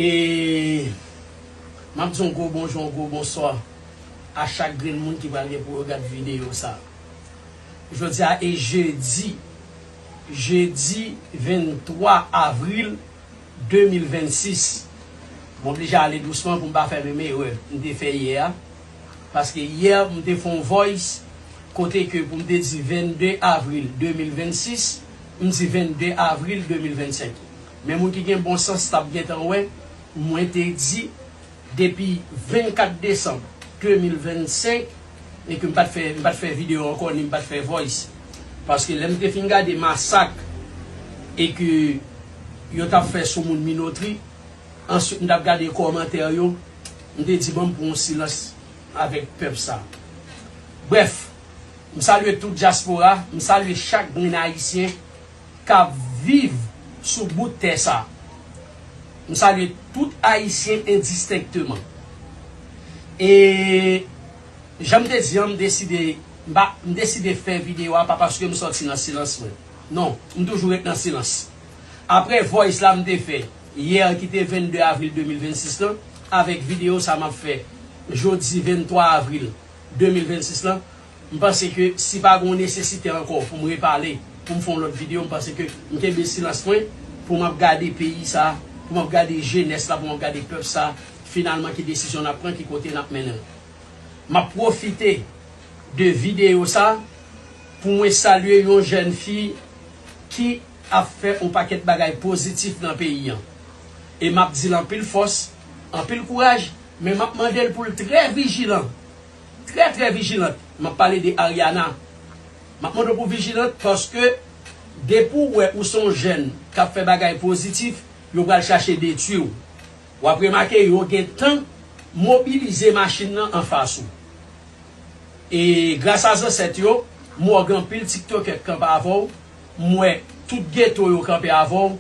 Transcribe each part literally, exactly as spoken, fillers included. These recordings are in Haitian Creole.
E m ap di yon gwo bonjou, yon gwo bonswa a chak grenn moun ki pral gen pou yo gad videyo sa. Jodi a e jedi, jedi venntwa avril de mil vennsis. M oblije ale dousman pou m pa fè menm erè m te fè yè a. Paske yè, m te fè yon voice kote ke pou m te di vennde avril de mil vennsis, m di vennde avril de mil vennsenk. Men moun ki gen bon sans t ap gentan wè, mwen te di depi vennkat desanm de mil vennsenk, e ke m pa t fè, m pa t fè videyo ankò, ni m pa t fè voice. Paske lè m te fin gade masak e ke yo t ap fè sou moun Minotri, answit m t ap gade kòmantè yo, m te di, "Ban m pran yon silans avèk pèp sa." Brèf, m salye tout dyaspora, m salye chak grenn ayisyen k ap viv sou bout tè sa. M salye tout ayisyen endistenkteman. E jan m te di an, m deside, m pa, m deside fè videyo a pa paske m sòti nan silans mwen. Non, m toujou ret nan silans. Apre voice la m te fè yè ki te vennde avril de mil vennsis lan, avèk videyo sa m ap fè jodi venntwa avril de mil vennsis lan, m panse ke si pa gen yon nesesite ankò pou m repale, pou m fè yon lòt videyo, m panse ke m kenbe silans mwen pou m ap gade peyi sa, pou m ap gade jenès la, pou m ap gade pèp sa, finalman ki desizyon n ap pran, ki kote n ap mennen l. M ap pwofite de videyo sa pou mwen salye yon jèn fi ki ap fè yon pakèt bagay pozitif nan peyi an. E m ap di l anpil fòs, anpil kouraj, men m ap mande l pou l trè vijilan, trè, trè vijilant. M ap pale de Ariana. M ap mande w pou vijilant paske depi w wè ou se yon jèn k ap fè bagay pozitif, yo pral chache detwi w. W ap remake yo gentan mobilize machin nan anfas ou. E gras a zansèt yo, m wè w gen anpil tiktokè k kanpe avè w, m wè tout geto yo kanpe avè w.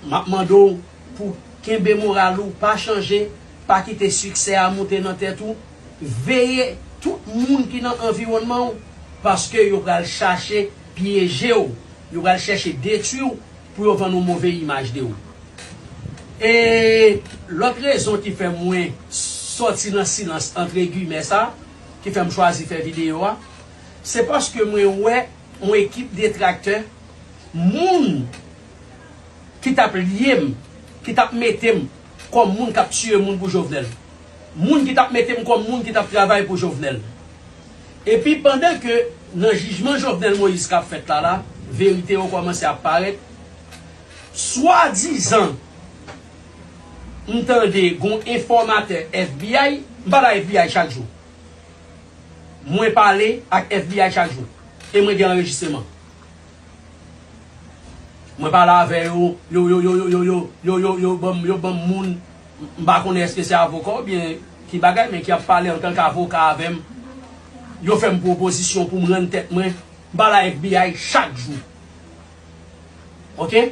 M ap mande w pou kenbe moral ou, pa chanje, pa kite siksè a moute nan tèt ou. Veye tout moun ki nan anviwònman w, paske yo pral chache pyeje w, yo pral chèche detwi w pou yo vann yon move imaj de ou. E lòt rezon ki fè mwen sòti nan silans, antre giyimè sa, ki fè m chwazi fè videyo a, se paske mwen wè yon ekip detraktè, moun ki t ap lye m, ki t ap mete m kòm moun k ap tiye moun pou Jovenel. Moun ki t ap mete m kòm moun ki t ap travay pou Jovenel. Epi pandan ke nan jijman Jovenel Moïse k ap fèt la la, verite yo kòmanse ap parèt, swadizan m tande gon enfòmatè F B I, m pale a F B I chak jou. Mwen pale ak F B I chak jou. E mwen gen anrejistreman. Mwen pale avè yo, yo, yo, yo, yo, yo, yo, yo, yo, yo ban m, yo ban m moun, m pa konnen èske se avoka oubyen ki bagay, men ki ap pale antanke avoka avè m. Yo fè m pwopozisyon pou m rann tèt mwen. M pale a F B I chak jou. Oke?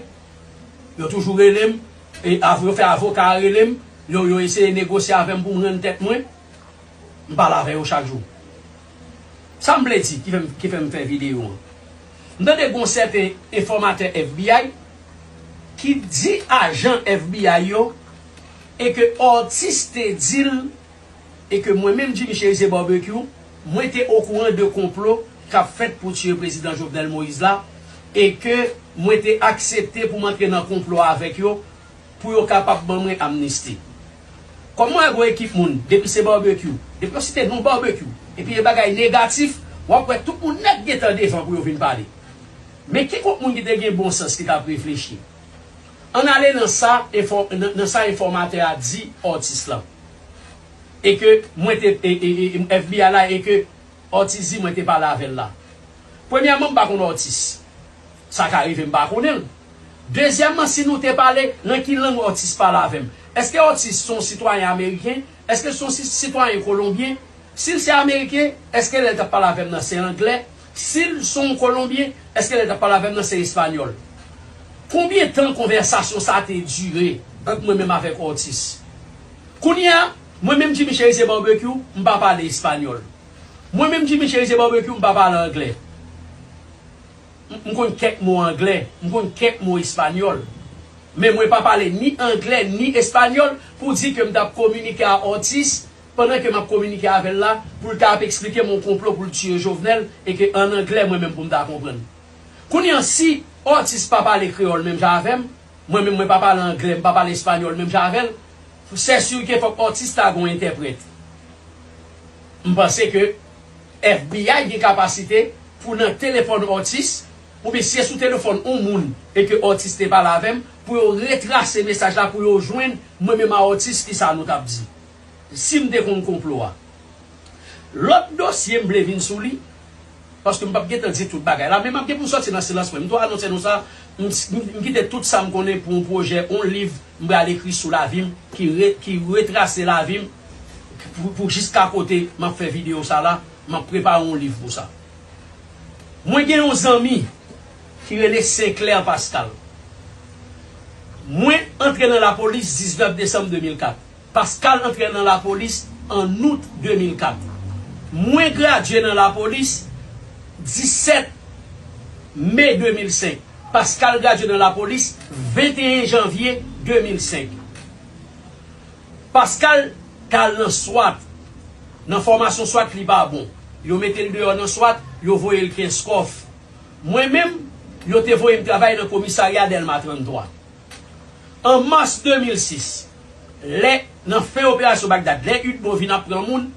Yo toujou rele m, e av-, yo fè avoka a rele m, yo, yo eseye negosye avè m pou m rann tèt mwen. M pale avè yo chak jou. Sa m vle di ki fè m, ki fè m fè videyo an? M tande gon sèten enfòmatè F B I ki di ajan F B I yo e ke Ortiz te di l e ke mwen menm Jimmy Chérizier Barbecue, mwen te okouran de konplo k ap fèt pou tiye prezidan Jovenel Moïse la e ke mwen te aksepte pou m antre nan konplo a avèk yo pou yo kapab ban mwen amnisti. Kòm mwen wè gon ekip moun, depi se Barbecue, depi yo site non Barbecue, epi e bagay negatif, w ap wè tout moun nèt gentan devan pou yo vin pale. Men ki gwoup moun ki te gen bon sans ki t ap reflechi? Ann ale nan sa enfò-, nan, nan sa enfòmatè a di Ortiz lan. E ke mwen te, e, e, e, F B I la, e ke Ortiz di mwen te pale avè l la. Premyèman, m pa konn Ortiz. Sa ka rive m pa konnen l. Dezyèmman, si nou te pale, nan ki lang Ortiz pale avè m? Èske Ortiz se yon sitwayen ameriken? Èske l se yon si-, sitwayen kolonbyen? Si l se ameriken, èske lè l t ap pale avè m nan se anglè? Si l se yon kolonbyen, èske lè l t ap pale avè m nan se espanyòl? Konbyen tan konvèsasyon sa a te dire ant mwen menm avèk Ortiz? Kounye a, mwen menm Jimmy Chérizier Barbecue, m pa pale espanyòl. Mwen menm Jimmy Chérizier Barbecue, m pa pale anglè. M, m konn kèk mo anglè, m konn kèk mo espanyòl. Men mwen pa pale ni anglè ni espanyòl pou di ke m t ap kominike a Ortiz pandan ke m ap kominike avè l la, pou l ta ap eksplike m yon konplo pou l tiye Jovenel, e ke ann anglè mwen menm pou m ta konprann. Kounye a, si Ortiz pa pale kreyòl menm jan avè m, mwen menm mwen pa pale anglè, m pa pale espanyòl menm jan avè l, sè si ke fòk Ortiz ta gen yon entèprèt. M panse ke F B I gen kapasite pou nan telefòn Ortiz, oubyen si e sou telefòn yon moun e ke Ortiz te pale avè m, pou yo retrase mesaj la, pou yo jwenn mwen menm a Ortiz kisa nou t ap di. Si m te konn konplo a. Lòt dosye m vle vin sou li, paske m p ap gentan di tout bagay la, men m ap gen pou m sòti nan silans mwen. M tou anonse nou sa, m, m, m kite tout sa m konnen pou yon pwojè, yon liv m pral ekri sou lavi m, ki re, ki retrase lavi m, pou, pou jiska kote m ap fè videyo sa la, m ap prepare yon liv pou sa. Mwen gen yon zanmi ki rele Senclair Pascal. Mwen antre nan lapolis diznèf desanm de mil kat. Pascal antre nan lapolis an out de mil kat. Mwen gradye nan lapolis disèt me de mil senk. Pascal gradye nan lapolis venteyen janvye de mil senk. Pascal t al nan swat. Nan fòmasyon swat li pa bon. Yo mete l deyò nan swat, yo voye l Kenskòf. Mwen menm, yo te voye m travay nan komisarya Dèlma tranntwa. An mas de mil sis, lè, nan fen operasyon Bagdad, lè UDMO vin ap pran moun,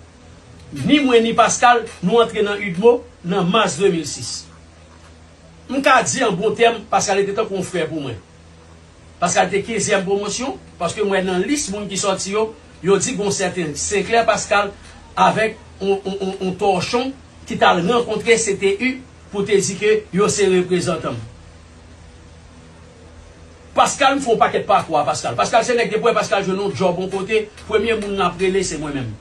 ni mwen ni Pascal, nou antre nan UDMO nan mas de mil sis. M ka di an bon tèm, Pascal te tankou yon frè pou mwen. Pascal te kenzyèm pwomosyon, paske m wè nan lis moun ki sòti yo, yo di gon sèten Senclair Pascal avèk on, on, on, on tòchon ki t al rankontre C T U pou te di ke yo se reprezantan m. Pascal, m fè yon pakèt pakou a Pascal. Pascal se nèg depi w wè Pascal jwenn yon djòb yon kote, premye moun l ap rele se mwen menm.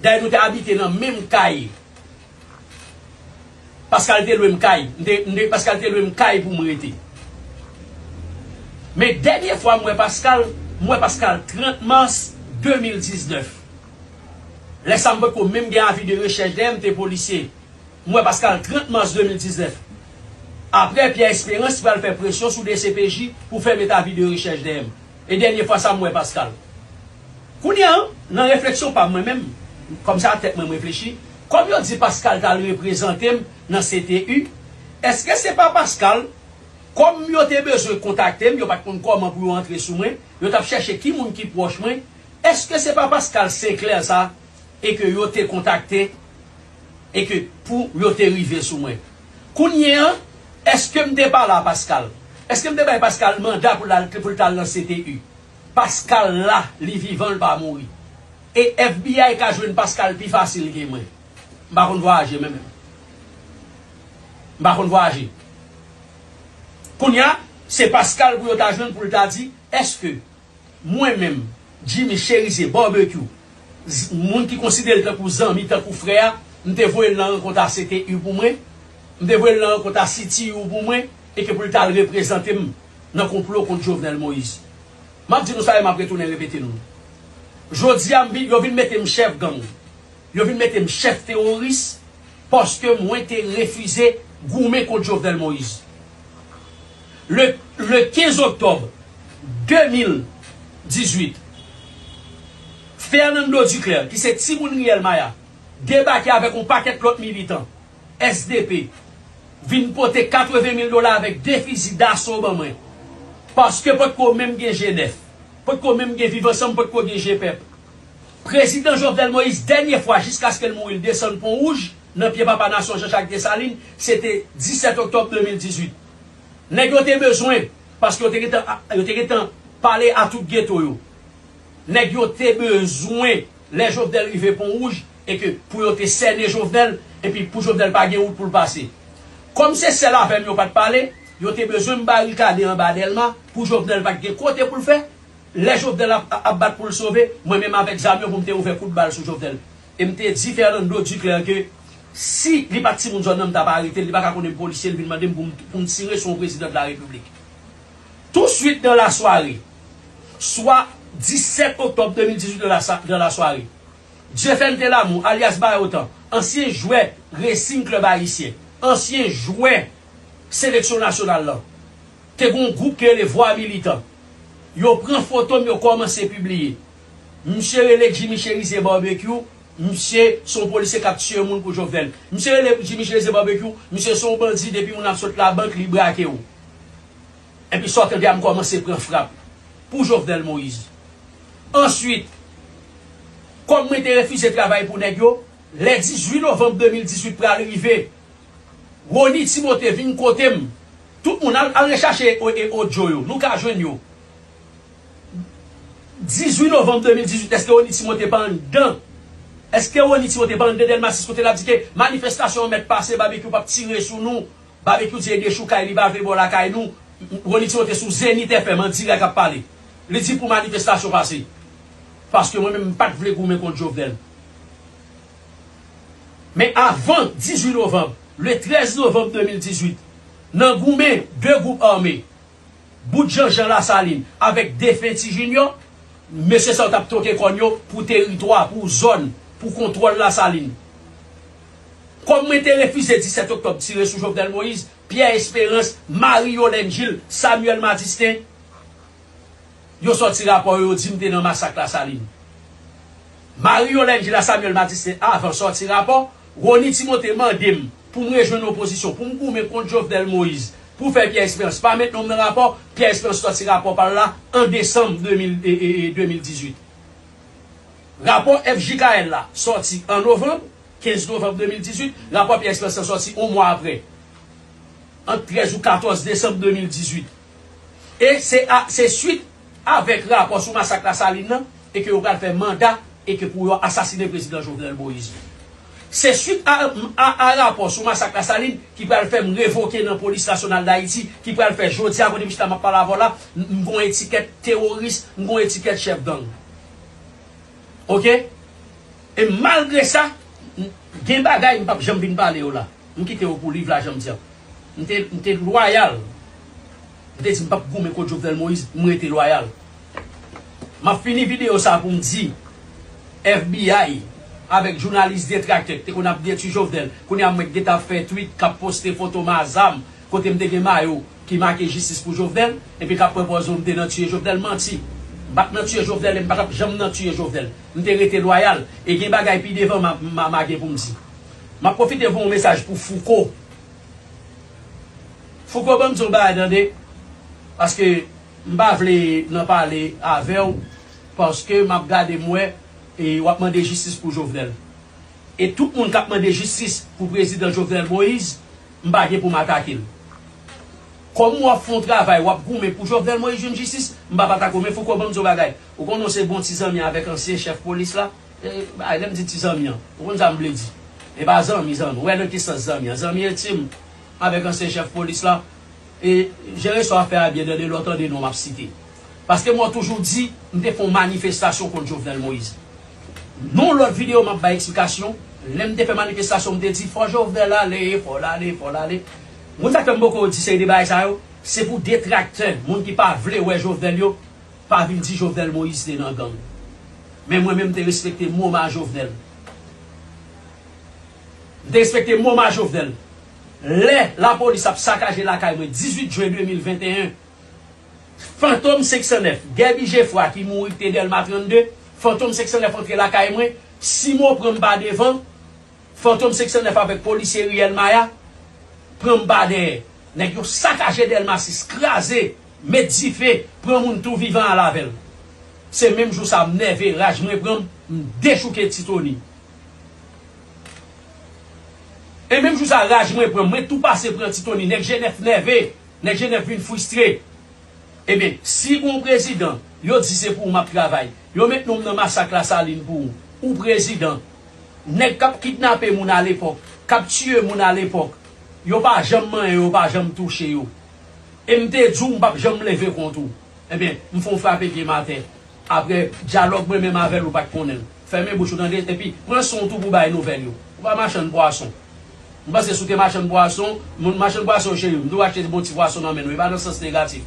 Dayè nou te abite nan menm kay. Pascal te lwe m kay. M te, m te, Pascal te lwe m kay pou m rete. Men dènye fwa m wè Pascal, m wè Pascal trant mas de mil diznèf. Lè sa m potko menm gen avi de rechèch dèyè m, m te polisye. M wè Pascal trant mas de mil diznèf. Aprè Pierre Espérance pral fè presyon sou D C P J pou fè met avi de rechèch dèyè m. E dènye fwa sa m wè Pascal. Kounye a, nan refleksyon pa m mwen menm, kòm se a tèt mwen m reflechi, kòm yo di Pascal t al reprezante m nan C T U, èske se pa Pascal, kòm yo te bezwen kontakte m, yo pa t konn kòman pou yo antre sou mwen, yo t ap chèche ki moun ki pwòch mwen, èske se pa Pascal Senclair sa e ke yo te kontakte e ke pou yo te rive sou mwen. Kounye a, èske m te pale a Pascal? Èske m te bay Pascal manda pou l al, pou l t al nan C T U? Pascal la, li vivan, l pa mouri. E F B I ka jwenn Pascal pi fasil ke mwen. M pa konn vwayaje menm. M pa konn vwayaje. Kounye a, se Pascal pou yo ta jwenn pou l ta di, èske mwen menm, Jimmy Cherizier Barbecue, z- moun ki konsidere l tankou zanmi, tankou frè a, m te voye l nan rankont a C T U pou mwen, m te voye l nan rankont a C T U pou mwen, e ke pou l t al reprezante m nan konplo kont Jovenel Moïse. M ap di nou sa e m ap retounen repete nou. Jodi a, m vin, yo vin mete m chèf gang. Yo vin mete m chèf teworis paske mwen te refize goumen kont Jovenel Moïse. Le, le kenz oktòb de mil dizuit, Fernando Duclair, ki se timoun Riyèl Maya, debake avèk yon pakèt lòt militan S D P, vin pote katreven mil dola avèk de fizi daso ban mwen. Paske potko menm gen G nèf, potko menm gen Viv Ansanm, potko gen G pèp. Prezidan Jovenel Moïse, dènye fwa, jiskaske l mouri, l desann Pon Wouj, nan pye papa nasyon Jean Jacques Dessalines, se te disèt oktòb de mil dizuit. Nèg yo te bezwen, paske yo te gentan, yo te gentan pale a tout geto yo. Nèg yo te bezwen, lè Jovenel rive Pon Wouj, e ke pou yo te sènen Jovenel, epi pou Jovenel pa gen wout pou l pase. Kòm se sèl avè m yo pa t pale, yo te bezwen m barikade anba Dèlma pou Jovenel pa t gen kote pou l fè. Lè Jovenel ap, ap bat pou l sove, mwen menm avèk zam yo pou m te ouvè kout bal sou Jovenel. E m te di Fernando Duclair ke si li pa t timoun zòn nan, m t ap arete l, li pa ka konnen m polisye, l vin mande m pou m, pou m tire sou yon prezidan de la repiblik. Touswit dans la soirée, swa disèt oktòb de mil dizuit dans la, sa- dans la soirée, Dieuphène Telamou, alyas Bayotan, ansyen jwè Racing Club Haïtien, ansyen jwè seleksyon nasyonal lan, te gen yon gwoup ki rele Vwa Militan. Yo pran foto m, yo kòmanse pibliye. Misye rele Jimmy Cherizier Barbecue, misye se yon polisye k ap tiye moun pou Jovenel. Misye rele Jimmy Cherizier Barbecue, misye se yon bandi, depi moun ap sot labank, li brake w. Epi sa w tande a, m kòmanse pran frap pou Jovenel Moïse. Answit, kòm mwen te refize travay pou nèg yo, lè dizuit novanm de mil dizuit pral rive, Rony Timothé vin kote m. Tout moun al, al rechache o- e- odyo yo. Nou ka jwenn yo. Dizuit novanm de mil dizuit, èske Rony Timothé pa anndan? Èske Rony Timothé pa anndan Dèlma sis kote l ap di ke manifestasyon an mèt pase, Babekyou p ap tire sou nou? Babekyou di e dechoukay li pa vle bò lakay nou. Rony Timothé sou Zenith F M an dirèk ap pale. Li di pou manifestasyon pase. Paske mwen menm m pa t vle goumen kont Jovenel. Men avan dizuit novanm, le trèz novanm de mil dizuit, nan goumen de gwoup ame, Bout Janjan Lasalin avèk defen Ti Jinyò, mesye sa yo t ap twoke kòn yo pou teritwa, pou zòn, pou kontwòl Lasalin. Kòm mwen te refize disèt oktòb tire sou Jovenel Moïse, Pierre Espérance, Marie Yolène Gilles, Samuel Madistin, yo sòti rapò yo, yo di m te nan masak Lasalin. Marie Yolène Gilles ak Samuel Madistin avan sòti rapò, Rony Timothé mande m pou m rejwenn opozisyon, pou m goumen kont Jovenel Moïse, pou fè Pierre Espérance pa met non m nan rapò, Pierre Espérance sòti rapò pa l la an desanm de mil, e, e, e, de mil dizuit. Rapò F J K L la sòti an novanm, kenz novanm de mil dizuit, rapò Pierre Espérance lan sòti yon mwa apre, ant trèz ou katòz desanm de mil dizuit. E se a- se swit avèk rapò sou masak Lasalin nan, e ke yo pral fè manda, e ke pou yo asasinen prezidan Jovenel Moïse. Se swit a, a, a rapò sou masak Lasalin ki pral fè m revoke nan Polis Nasyonal Dayiti, ki pral fè jodi a kote m chita m ap pale avè w la, m, m gon etikèt teworis, m gon etikèt chèf gang. Oke? E malgre sa, m, gen bagay m p ap janm vin pale yo la. M kite yo pou liv la, jan m di an. M te, m te lwayal. M te di m p ap goumen kont Jovenel Moïse, m rete lwayal. M ap fini videyo sa pou m di F B I avèk jounalis detraktè ki te konn ap detwi Jovenel, kounye a mwen gentan ap fè tweet k ap poste foto m a zam, kote m te gen mayo ki make jistis pou Jovenel, epi k ap pran pòz yo m te nan tiye Jovenel, manti. M pa t nan tiye Jovenel e m pa t ap janm nan tiye Jovenel. M te rete lwayal. E gen bagay pi devan m a, m a, m a gen pou m di. M ap pwofite voye yon mesaj pou Fouco. Fouco, ban m di w yon bagay, tande. Paske m pa vle nan pale avè w, paske m ap gade m wè, e w ap mande jistis pou Jovenel. E tout moun k ap mande jistis pou prezidan Jovenel Moïse, m pa gen pou m atake l. Kòm w ap fè yon travay, w ap goumen pou Jovenel Moïse jwenn jistis, m p ap atake w. Men Fouco, ban m di w bagay. Ou konnen w se bon ti zanmi avèk ansyen chèf polis la? E, bagay, lè m di ti zanmi an, ou konn sa m vle di. E pa zanmi, zanmi. Ou wè nan ki sans zanmi an? Zanmi entim avèk ansyen chèf polis la. E jere sa w ap fè a byen, tande, lè w tande non m ap site. Paske mwen toujou di, m te fè yon manifestasyon kont Jovenel Moïse. Nan yon lòt videyo, m ap bay eksplikasyon. Lè m te fè manifestasyon, m te di, fò Jovenel ale, fò l ale, fò l ale. Moun sa k fè m poko di seri de bagay sa yo, se pou detraktè, moun ki pa vle wè Jovenel yo, pa vin di Jovenel Moïse te nan gang. Men mwen menm, m te respekte mo m a Jovenel. M te respekte mo m a Jovenel. Lè lapolis ap sakaje lakay mwen, dizuit jen de mil venteyen, Fantom senk san nèf, Guerby Geffroy ki mouri, ki te Dèlma trannde, Fantom senk san nèf antre lakay mwen, Simo pran m pa devan, Fantom senk san nèf avèk polisye Riel Maya pran m pa dèyè. Nèg yo sakaje Dèlma sis, kraze, met dife, pran moun tou vivan al avè l. Se menm jou sa m nève, raj mwen pran m, m dechouke Ti Tony. E menm jou sa raj mwen pran m, mwen tou pase pran Ti Tony. Nèg G nèf nève, nèg G nèf vin fristre. Ebyen, si gon prezidan, yo di se pou ou m ap travay, yo met non m nan masak Lasalin pou ou, ou prezidan, nèg k ap kidnape moun alepòk, k ap tiye moun alepòk, yo pa janm manyen yo, yo pa janm touche yo. E m te di w m p ap janm leve kont ou. Ebyen, m fè w frape pye m atè. Apre, dyalòg mwen menm avè l, ou pa t konnen l. Fèmen bouch ou tande, epi pran san w tou pou bay nouvèl yo. Ou pa machann pwason. M panse si w te machann pwason, moun machann pwason cheri, m tou achte bon ti pwason nan men nou, e pa nan sans negatif.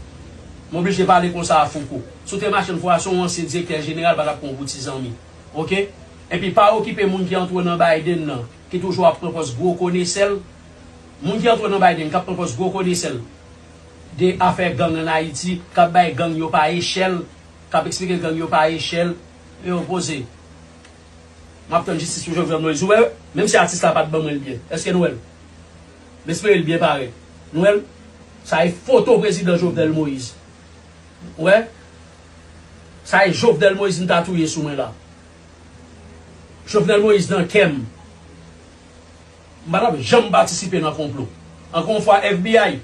M oblije pale konsa a Fouco. Si w te machann pwason, yon ansyen direktè jeneral pa t ap pran w pou ti zanmi. Oke? Epi pa okipe moun ki antre w nan Biden nan, ki toujou ap pran pòz gwo konesè l. Moun ki antre w nan Biden, k ap pran pòz gwo konesè l. de afè gang ann Ayiti, k ap bay gang yo pa echèl, k ap eksplike gang yo pa echèl, e opoze. M ap tann jistis pou Jovenel Moïse. Ou wè, menm si atis la pa t ban mwen l byen. Èske nou wè l? M espere l byen parèt. Nou wè l? Sa e foto prezidan Jovenel Moïse. Ou wè? Sa e Jovenel Moïse m ta touye sou mwen la. Jovenel Moïse nan kè m. M pa t ap janm patisipe nan konplo. Ankò yon fwa, F B I,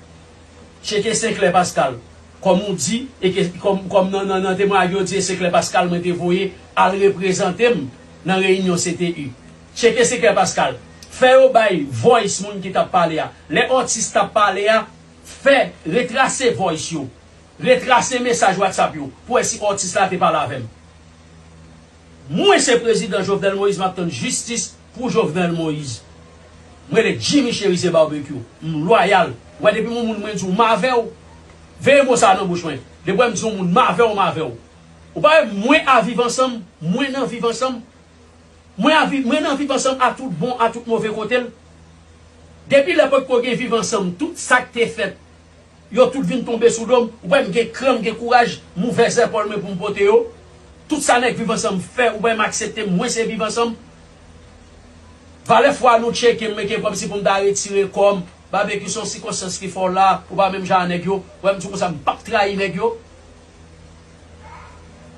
tcheke Seclair Pascal. Kòm ou di, e ke, kòm, kòm nan, nan, nan temwayaj yo di, e Seclair Pascal mwen te voye al reprezante m nan reyinyon C T U. Tcheke Seclair Pascal. Fè yo bay voice moun ki t ap pale a. Lè Ortiz t ap pale a, fè, retrase voice yo. Retrase mesaj WhatsApp yo pou wè si Ortiz la te pale avè m. Mwen se prezidan Jovenel Moïse, m ap tann jistis pou Jovenel Moïse. Mwen rele Jimmy Chérizier Barbecue. M lwayal. Ou wè, depi yon moun mwen di w m avè w, veye mo sa a nan bouch mwen. Depi w wè m di yon moun m avè w, m avè w. Ou pa wè mwen a Viv Ansanm, mwen nan Viv Ansanm. Mwen a Viv, mwen nan Viv Ansanm a tout bon, a tout move kote l. Depi lè potko gen Viv Ansanm, tout sa k te fèt, yo tout vin tonbe sou do m. Ou wè m gen kran, m gen kouraj, m ouvè zèpòl mwen pou m pote yo. Tout sa nèg Viv Ansanm fè, ou wè m aksepte, mwen se Viv Ansanm. Valè fwa nou tcheke m, men gen kòmsi pou m ta retire kò m. Babekyou, se yon sikonstans ki fè w la, ou pa menm jan a nèg yo. Ou wè m di w konsa, m p ap trayi nèg yo.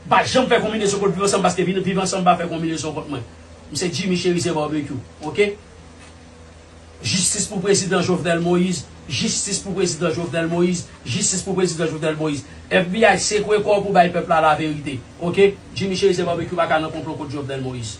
M pa janm fè konbinezon kont Viv Ansanm paske Viv Ansanm pa fè konbinezon kont mwen. M se Jimmy Chérizier Barbecue, oke? Jistis pou prezidan Jovenel Moïse, jistis pou prezidan Jovenel Moïse, jistis pou prezidan Jovenel Moïse. F B I, sekwe kò w pou bay pèp la laverite, oke? Jimmy Chérizier Barbecue pa ka nan konplo kont Jovenel Moïse.